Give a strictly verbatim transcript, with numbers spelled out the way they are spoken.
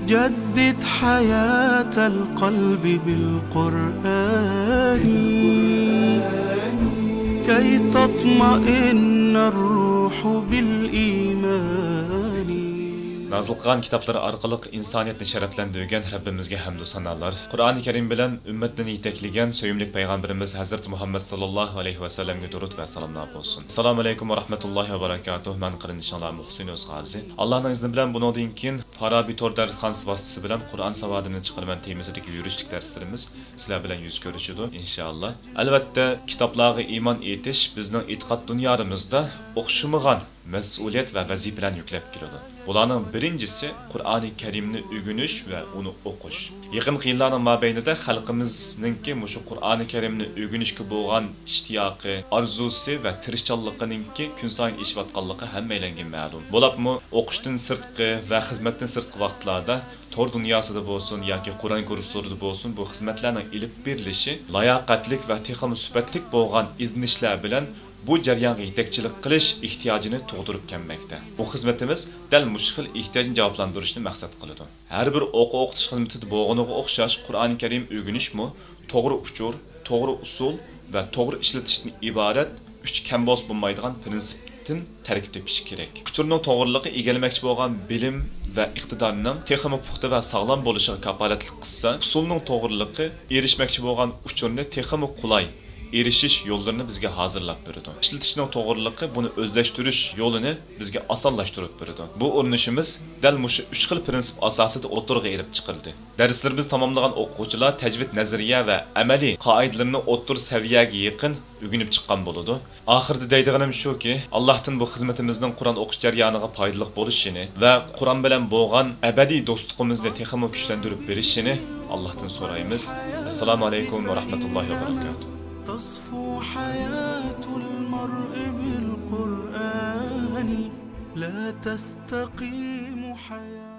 جدد حياة القلب بالقرآن، كي تطمئن الروح بالإيمان. نازىل قىلغان كىتابلىرى ئارقىلىق ئىنسانىيەتنى شەرەپلەندۈرگەن رەببىمىزگە ھەمدۇ سانالار، قۇرئانى كەرىم بىلەن ئۈممەتنى يېتەكلىگەن سۆيۈملۈك پەيغەمبىرىمىز ھەزرىتى مۇھەممەد ساللاللاھۇ ئەلەيھى ۋەسەللەمگە دۇرۇت ۋە سالاملار بولسۇن. ئەسسالامۇ ئەلەيكۇم ۋە رەھمەتۇللاھى ۋە بەرەكاتۇھ. مەن قېرىندىشىڭلار مۇھسىن ئۆزغازى. ئاللانىڭ ئىزنى بىلەن بۇنىڭدىن كېيىن فارابى تور دەرسخانىسى ۋاسىتىسى بىلەن قۇرئان ساۋادىنى چىقىرىمەن تېمىسىدىكى يۈرۈشلۈك دەرسلىرىمىز سىلەر بىلەن يۈز كۆرۈشىدۇ، ئىنشائاللا. ئەلۋەتتە، كىتابلارغا ئىمان ئېيتىش بىزنىڭ ئېتىقاد دۇنيالىرىمىزدا ئوخشىمىغان مەسئۇلىيەت ۋە ۋەزىپىلەرنى يۈكلەپ كېلىدۇ. بۇلارنىڭ بىرىنچىسى قۇرئانى كەرىمنى ئۆگىنىش ۋە ئۇنى ئوقۇش. يېقىنقى يىللارنىڭ مابەينىدە خەلقىمىزنىڭكى مۇشۇ قۇرئانى كەرىمنى ئۆگىنىشكە بولغان ئىشتىياقى، ئارزۇسى ۋە تىرىشچانلىقىنىڭكى كۈنسايىن ئېشىۋاتقانلىقى ھەممەيلەنگە مەلۇم. بولۇپمۇ ئوقۇشتىن سىرتقى ۋە خىزمەتتىن سىرتقى ۋاقىتلاردا تور دۇنياسىدا بولسۇن ياكى قۇرئان كۇرسلىرىدا بولسۇن، بۇ خىزمەتلەرنىڭ ئېلىپ بېرىلىشى لاياقەتلىك ۋە تېخىمۇ سۈپەتلىك بولغان ئىزدىنىشلەر بىلەن بۇ جەريانغا يېتەكچىلىك قىلىش ئېھتىياجىنى تۇغدۇرۇپ كەلمەكتە. بۇ خىزمىتىمىز دەل مۇشۇ خىل ئېھتىياجنى جاۋابلاندۇرۇشنى مەقسەت قىلىدۇ. ھەر بىر ئوقۇ-ئوقۇتۇش خىزمىتىدە بولغىنىغا ئوخشاش، قۇرئانى كەرىم ئۆگىنىشمۇ توغرا ئۇچۇر، توغرا ئۇسۇل ۋە توغرا ئىشلىتىشتىن ئىبارەت ئۈچ كەم بولسا بولمايدىغان پىرىنسىپتىن تەركىب تېپىشى كېرەك. ئۇچۇرنىڭ توغرىلىقى ئىگىلىمەكچى بولغان بىلىم ۋە ئىقتىدارنىڭ تېخىمۇ پۇختا ۋە ساغلام بولۇشىغا كاپالەتلىك قىلسا، ئۇسۇلنىڭ توغرىلىقى ئېرىشمەكچى بولغان ئۇچۇرنى تېخىمۇ قولاي ئېرىشىش يوللىرىنى بىزگە ھازىرلاپ بېرىدۇ. ئىشلىتىشنىڭ توغرىلىقى بۇنى ئۆزلەشتۈرۈش يولىنى بىزگە ئاسانلاشتۇرۇپ بېرىدۇ. بۇ ئۇرۇنۇشىمىز دەل مۇشۇ ئۈچ خىل پىرىنسىپ ئاساسىدا ئوتتۇرىغا ئېلىپ چىقىلدى. دەرسلىرىمىزنى تاماملىغان ئوقۇغۇچىلار تەجۋىد نەزەرىيە ۋە ئەمەلىي قائىدىلىرىنى ئوتتۇرا سەۋىيەگە يېقىن ئۆگىنىپ چىققان بولىدۇ. ئاخىرىدا دەيدىغىنىم شۇكى، ئاللاھتىن بۇ خىزمىتىمىزنىڭ قۇرئان ئوقۇش جەريانىغا پايدىلىق بولۇشىنى ۋە قۇرئان بىلەن بولغان ئەبەدىي دوستلۇقىمىزنى تېخىمۇ كۈچلەندۈرۈپ بېرىشىنى ئاللاھتىن سورايمىز. ئەسسالامۇ ئەلەيكۇم ۋە رەھمەتۇللاھى ۋە بەرەكاتۇھ. تصفو حياة المرء بالقرآن، لا تستقيم حياة